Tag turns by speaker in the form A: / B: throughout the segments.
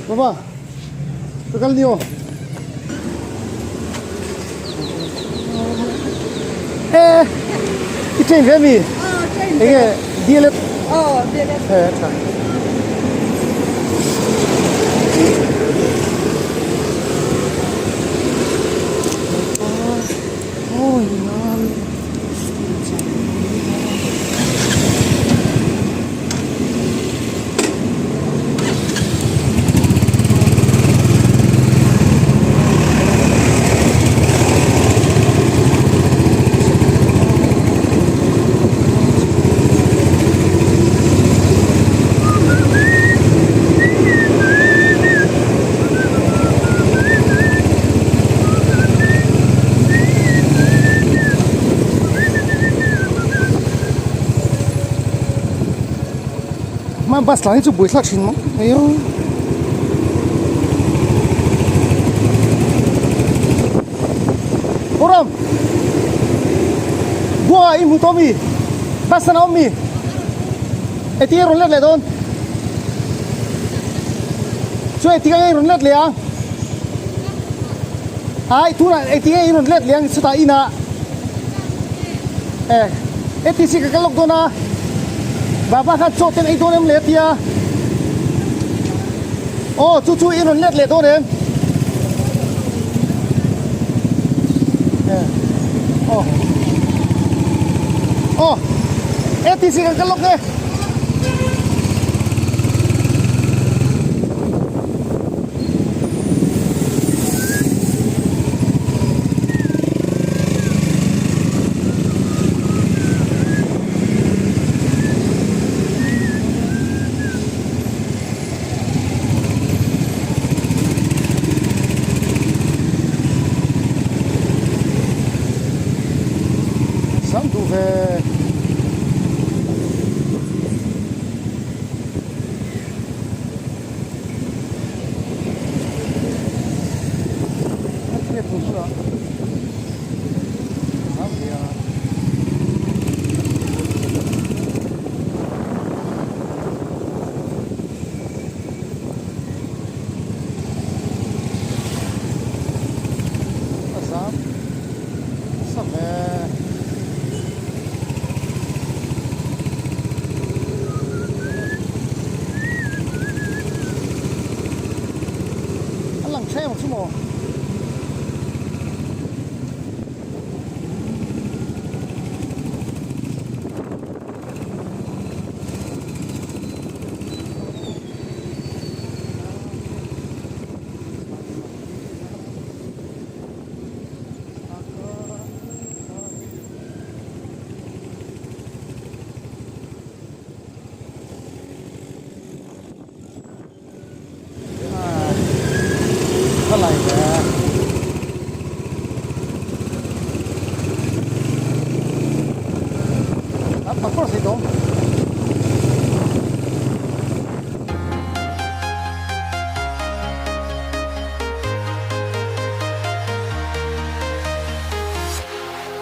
A: Baba ka kal ni aw e i train ve mi enge DLF
B: Aw DLF
A: e tha Hma bus tlan hi chu buaithlak thin maw mai aw. Awram Buanga i hmu tawh mi bus an a awm mi engtin nge rawn let leh dawn chu engtin nge rawn let leh ang ai tunah engtin nge i rawn let leh ang chutah inah e ATC ka kal lawk dawn a baba khan chaw ten ei dawn em le a tia aw chu chu i rawn let leh dawn em e aw aw ATC ka kal lawk e. Sam duh ve. A lang thleng ang chu maw?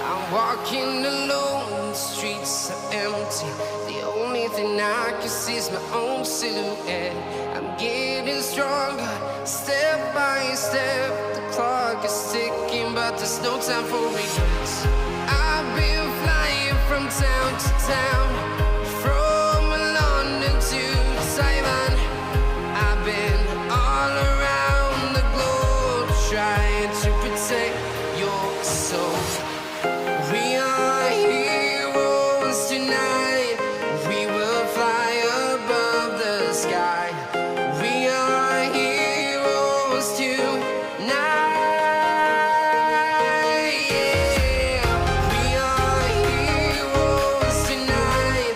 C: I'm walking alone, the streets are empty. The only thing I can see is my own silhouette. I'm getting stronger, step by step. The clock is ticking, but there's no time for regrets. I've been flying from town to town, from London to Taiwan. I've been all around the globe trying to protect your soul. We are heroes tonight. We will fly above the sky. We are heroes tonight. Yeah. We are heroes tonight.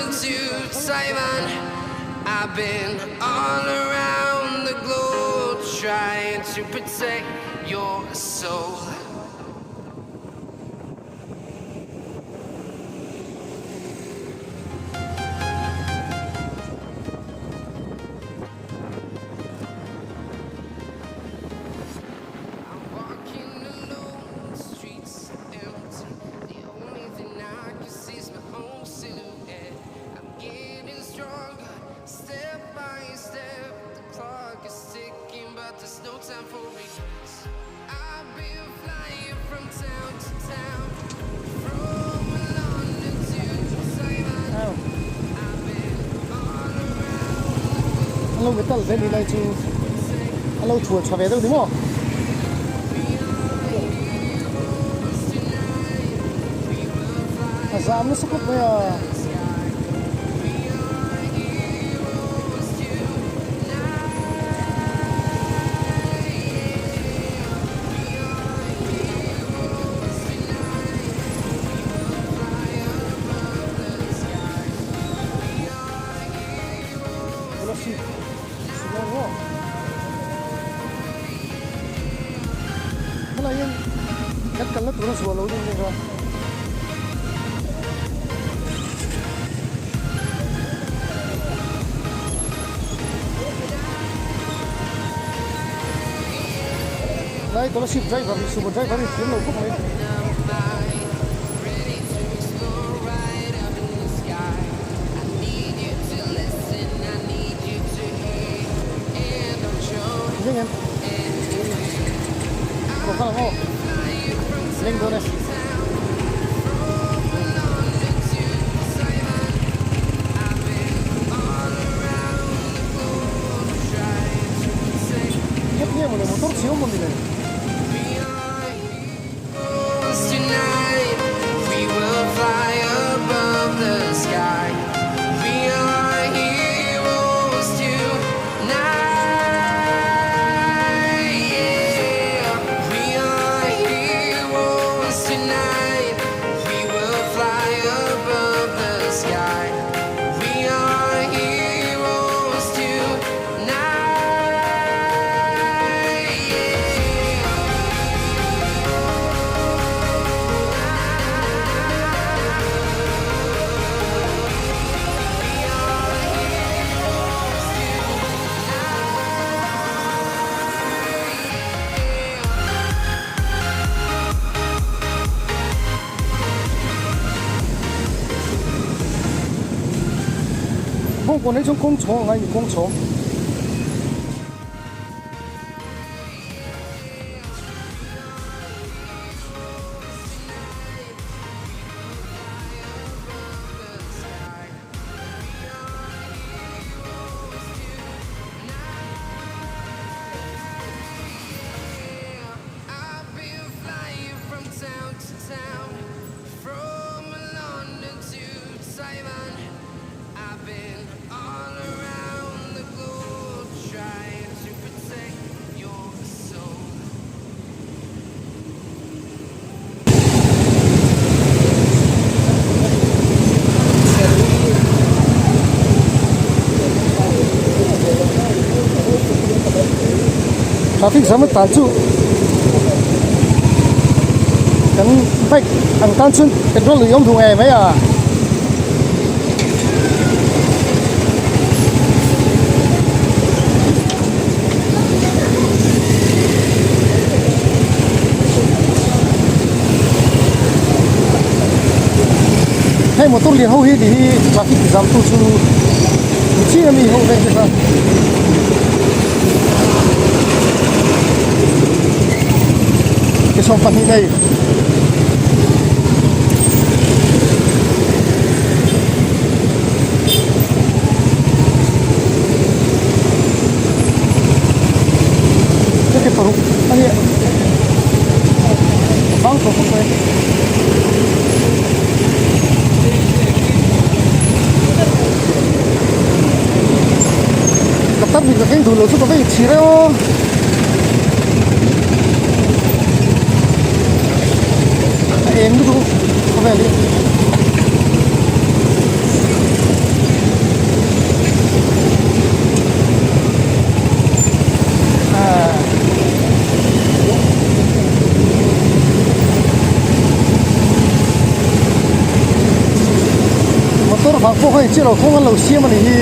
C: London to Taiwan. I've been all around the globe trying to protect your soul. I'm walking alone, the streets are empty. The only thing I can see is my own silhouette. I'm getting stronger, step by step. The clock is ticking, but there's no time for regrets. I've been flying from town to town, from London to Taiwan. I've been all around.
A: An lo metal ve ni lai chu a lo chhuah tha ve deuh ni maw? A zam nasa khawp mai a. Kolasib Sumo maw? Helai hian kan kalna tura zual lo ding bawk a. Helai Kolasib driver Sumo driver hi thiam lo khawp mai. Leng em Có khá là ngon Leng dawn e Hep nge mawle motor chhi awm mawni le. Bawngkawn hi chuan kawng chhawng a ngai a ni kawng chhawng. Traffic jam a tan chu kan bike ang tan chuan petrol lui awm duh ngei mai a. Hei motor lian ho hi ti hi traffic jam tu chu ni chiah ami ho vek te kha. Ke 12 nei. Ke paruk a nia a vang tawh khawp mai. Ka tar bik ka keng duh lo chu ka va inchhir e aw. A eng lutuk khawvel hi. pawh kha ni chiah lo kawng an lo siam a nih hi.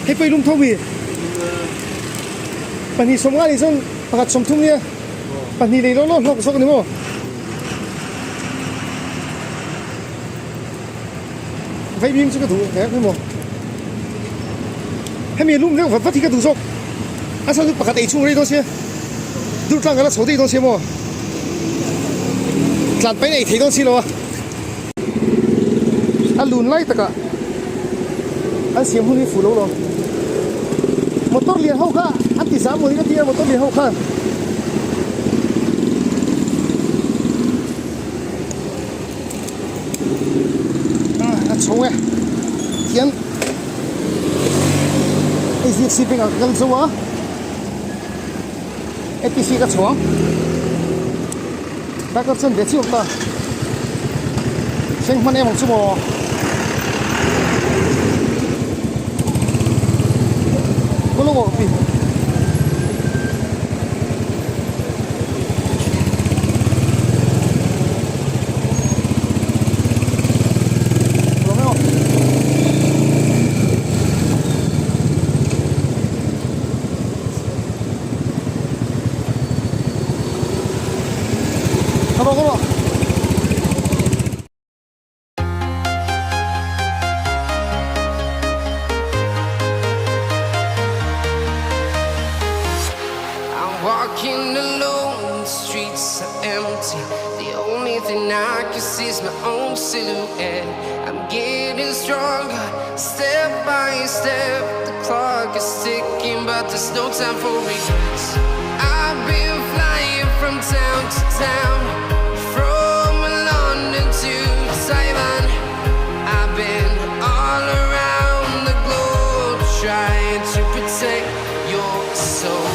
A: Hei pawh i lum tho mi? Pahnih sawmnga nih chuan pakhat sawmthum nia pahnih lei law law hlawk zawk a ni maw? Vaibim chu ka duh hle mai maw? Hemi lum deuh vat vat hi ka duh zawk. A chhan chu pakhat ei chhung rei dawn sia dur tlang ka la chho daih dawn sia maw? Tlan pahin ei thei dawn si lo a. A lun lai takah an siam hun hi fuh lo lo. Motor lian ho kha an ti zam mawni ka ti a motor lian ho khan. A chho e tian HDFC bank ah ka kal zo a ATC ka chhuang. Darkar chuan ve chiah ta. Thleng hman em ang chu maw. Kawlh aw pi.
C: I'm walking alone, the streets are empty. The only thing I can see is my own silhouette. I'm getting stronger, step by step. The clock is ticking, but there's no time for regrets. I've been flying from town to town, from London to Taiwan. I've been all around the globe trying to protect your soul.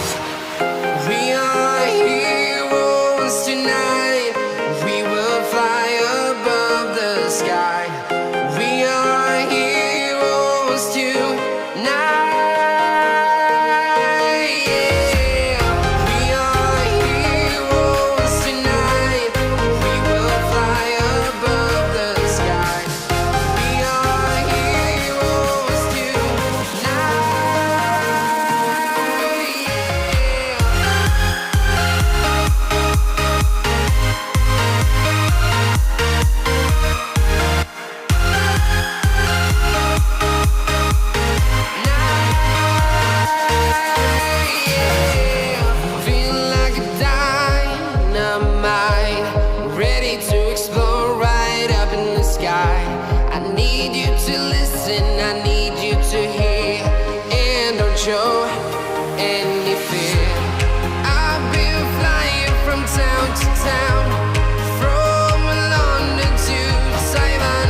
C: We are heroes tonight. We will fly above the sky. We are heroes tonight. Yeah. We are heroes tonight. We will fly above the sky. We are heroes tonight. Yeah. Feel like a dynamite, ready to explode right up in the sky. I need you to listen, I need you to hear, and don't show any fear. I've been flying from town to town, from London to Taiwan.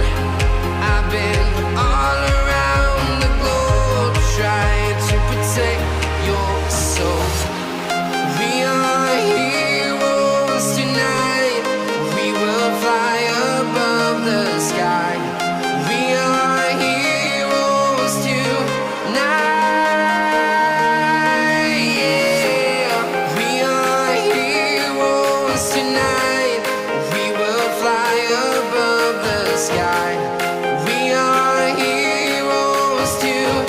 C: I've been all around the globe trying to protect your soul. We are heroes tonight. We will fly above the sky. We are heroes tonight. Yeah. We are heroes tonight. We will fly above the sky. We are heroes tonight.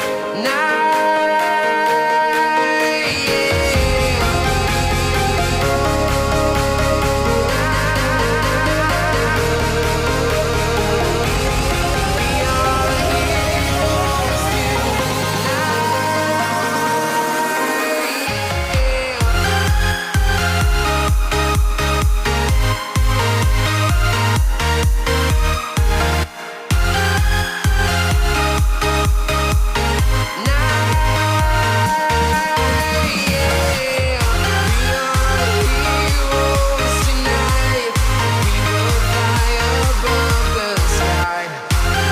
C: Yeah.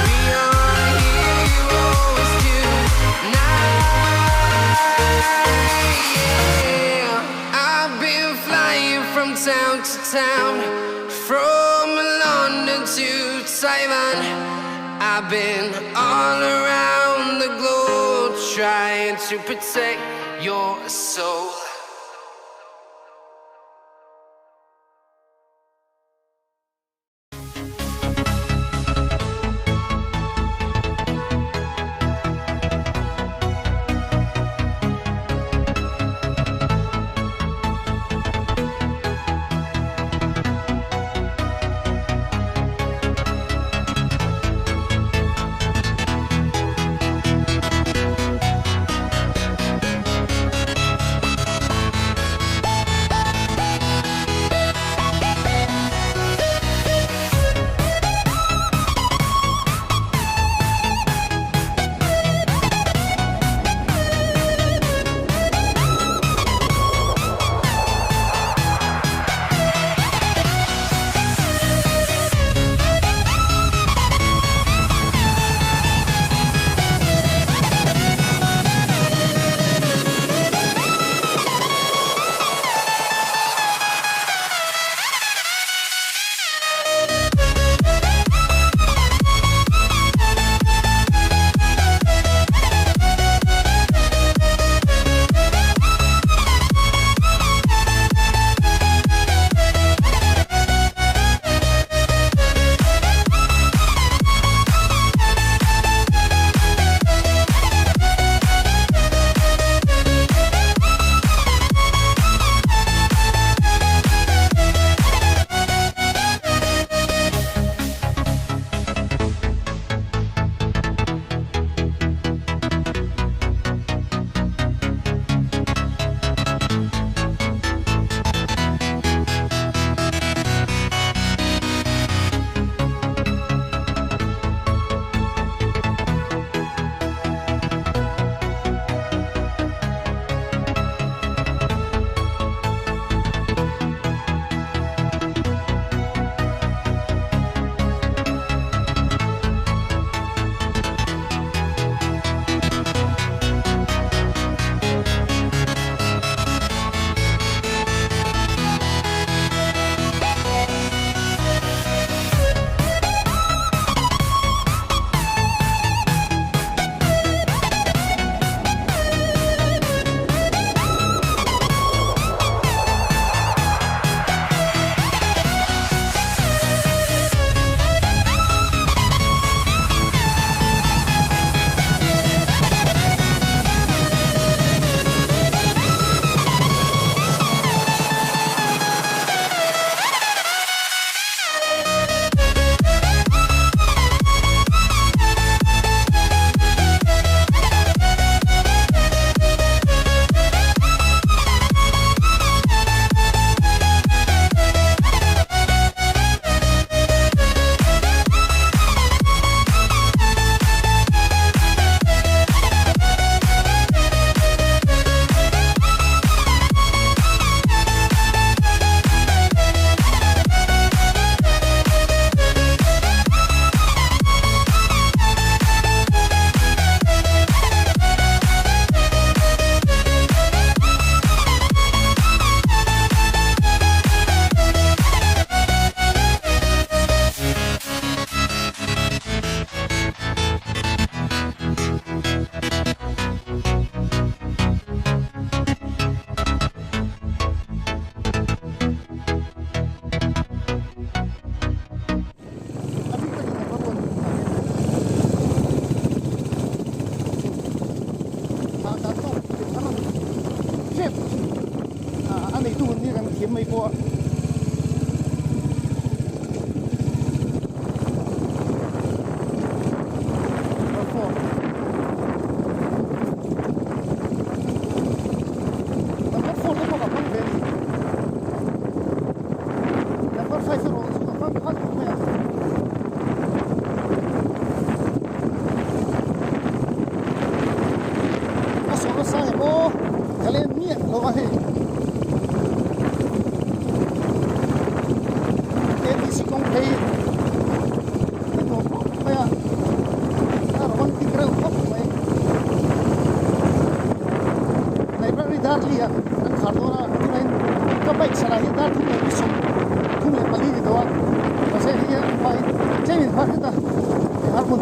C: We are heroes tonight. I've been flying from town to town, from Taiwan. I've been all around the globe trying to protect your soul.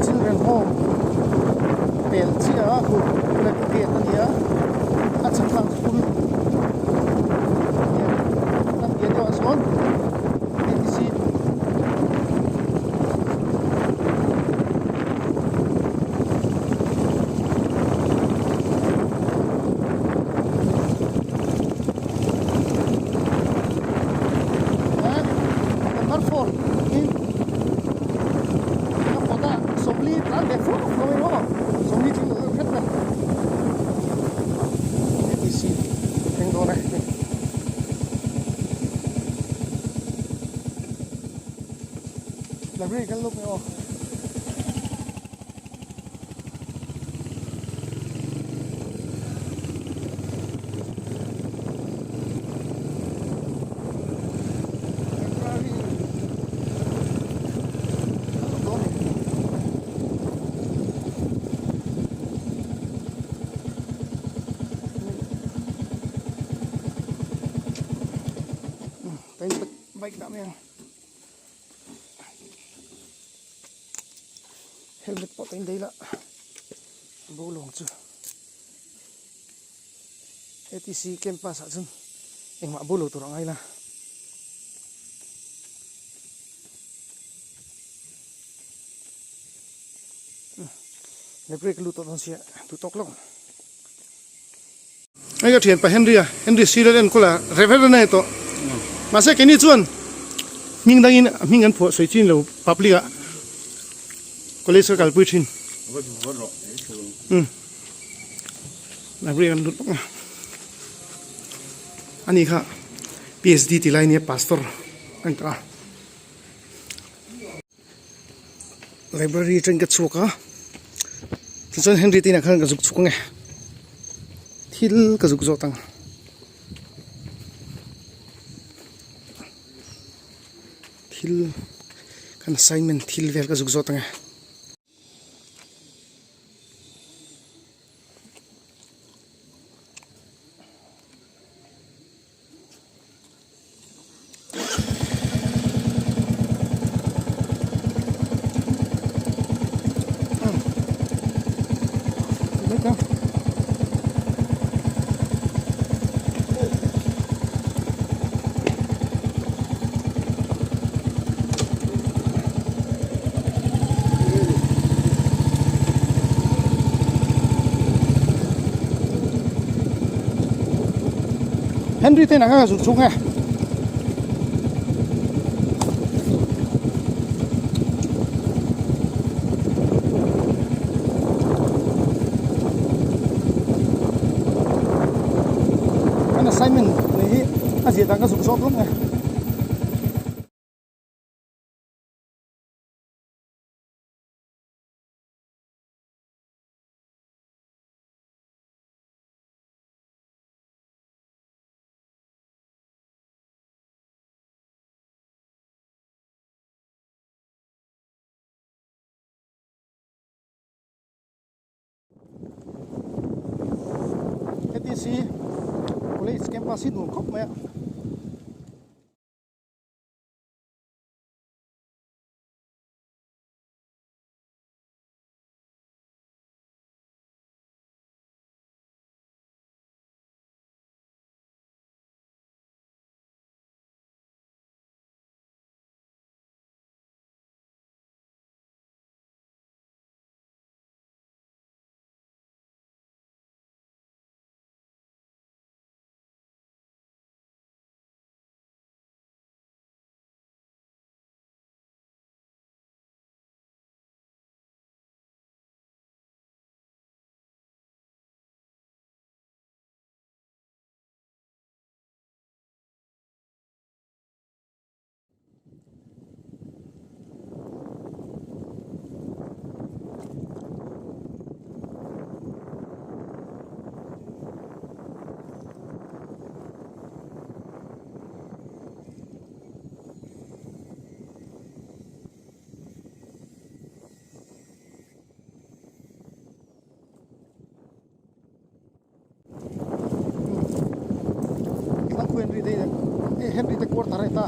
A: Children Home pel chiah a khu black gate a ni a a chhak tlang school a ni a kan piah deuhah sawn ATC Number 4 in a kawt a 40 tlan ve fur lo in aw 40 tling lo deuh hret mai ATC thleng dawn e. Library kal lawk mai aw. Bike dah mai ang. Helmet pawh ka indaih lah bo lo ang chu ATC campus ah chuan engmah bo lo tur a ngai la. Library ka lut tawh dawn sia duh tawk lo. Hei ka thianpa Henry a, Henry Sir en kawla Reverend a ni tawh. Mahse keini chuan hming dangin a hming an phuah sawi chin lo public ah college ka kalpui thin. Library kan lut bawk a. Ani kha PhD ti lai nia pastor a ni tawh a. Library atangin ka chhuak a tichuan Henry te inah khan ka zuk chhuk ang e thil ka zuk zawt ang thil kan assignment thil vel ka zuk zawt ang e. Henry te nanga zuk chung e. Kan assignment nei hi a zia dan ka zuk zawk lawk e. ATC College campus hi nuam khawp mai a. Henry te Henry te quarter a ni ta.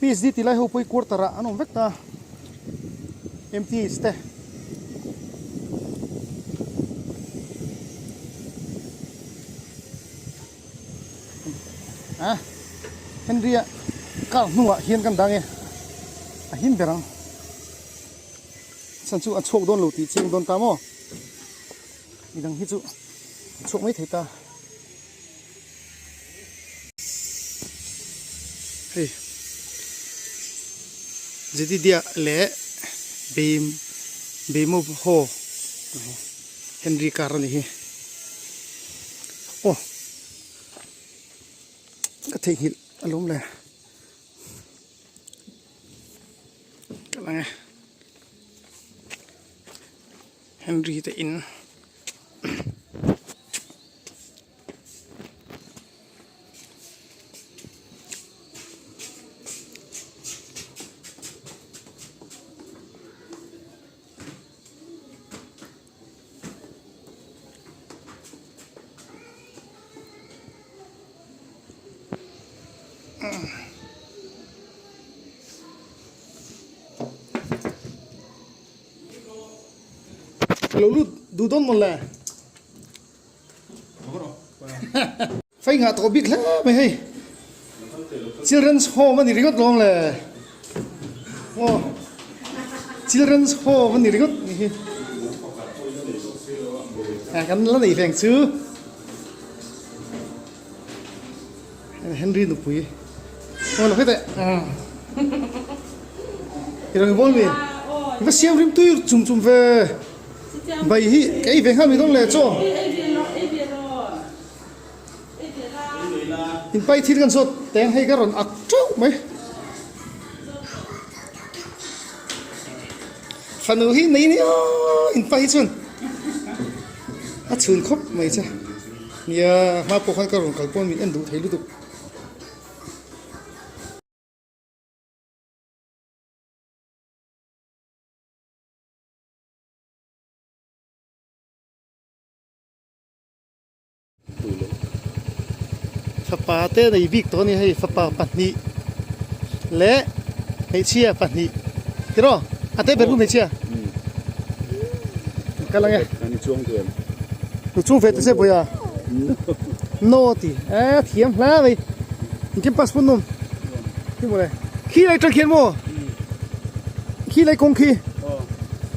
A: PhD ti lai ho pawh hi quarter ah an awm vek ta MTH te. A Henry a car hnungah hian kan dang e a him ber ang chhan chu a chhuak dawn lo tih chiang dawn ta maw midang hi chu a chhuak mai thei ta hei Jedidia leh Beim Beimawp haw Henry car a ni hi. Aw ka theihnghilh a lawm le ka lang e Henry te in Lo lut duh dawn mawn le. Fei ngah tawh bik hle mai hei. Children's home a ni ringawt lawng le. Aw. Children's home a ni ringawt ni hi. A kan la nei veng chu. Henry nupui. Aw lo hete. I rawn bawl mi. Va siam rim tui chum chum ve. Bai hi ka ei ve nghal mai dawn le chaw. In pai thil kan zawt teng hei ka rawn ak teuh mai. Fanu hi nei nia in pai hi chuan a chhun khawp mai che. Nia hma pawh khan ka rawn kal pawn min en duh thei lutuk. Fapa te nei bik tawh a ni hei fapa pahnih leh hmeichhia pahnih tiraw a te ber chu hmeichhia kal ang e nu chung ve ta che bawiha no ti e thiam hle mai engkim passport nawm khi mawle khi lai tang khian maw khi lai kawng khi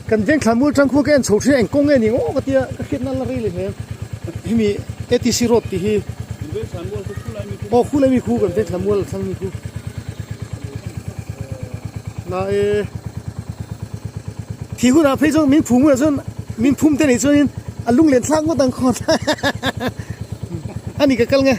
A: kan veng thla mul tang khuan ka en chho thin a eng kawng nge ni aw ka tia ka hriat nan la rei leh hmel hemi atc road tih hi aw khu lai mi khu kan veng thla mual thlang mi khu la e thi hunah phei chuan min phum hunah chuan min phum te nih chuanin a lung len thlak ngawt ang khaw ani ka kal nge.